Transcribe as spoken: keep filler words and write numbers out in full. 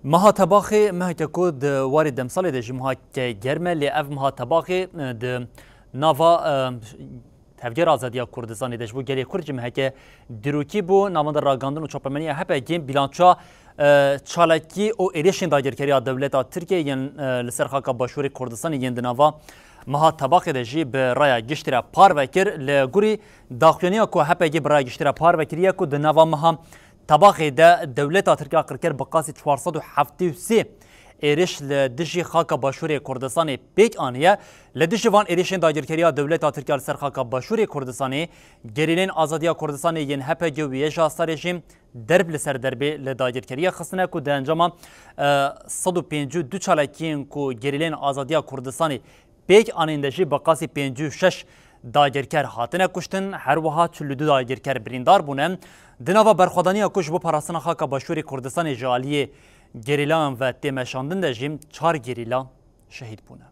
Meha Tebaxê meheke ku di warê demsalê de jî meheke germ e, lê ev meha Tebaxê, e, di nava, e, Tevgera Azadiya Kurdistanê de ji bo gelê Kurd jî meheke dîrokî bû. Navenda ragandin û çapemeniya H P G bîlançoya, e, çalakî û êrişên dagirkeriya dewleta Tirkiyê yên, e, li ser xaka Başûrê Kurdistanê yên di nava meha Tebaxê de jî bi raya giştî re parve kir. Li gorî daxuyaniya ku H P G bi raya giştî re parve kiriye ku di nava meha Tebaxê de dewleta Tirk a qirker bi qasî çar sed û heftê û sê êriş li dijî xaka Başûrê Kurdistanê pêk aniye. Li dijî van êrişên dagirkeriya dewleta Tirk a li ser xaka Başûrê Kurdistanê, gerîlên Azadiya Kurdistanê yên H P G û Y J A Starê jî derb li ser derbê li dagirkeriya xistine ku di encama, e, sed û pêncî û du çalakiyên ku gerîlên Azadiya Kurdistanê pêk anîn de jî bi qasî pêncî û şeş dagirker hatine kuştin, her wiha çil û du dagirker birîndar bûne. Di nava berxwedaniya ku ji bo parastina xaka Başûrê Kurdistanê ji aliyê gerîlayan ve tê meşandin de jî çar gerîla şehîd bûne.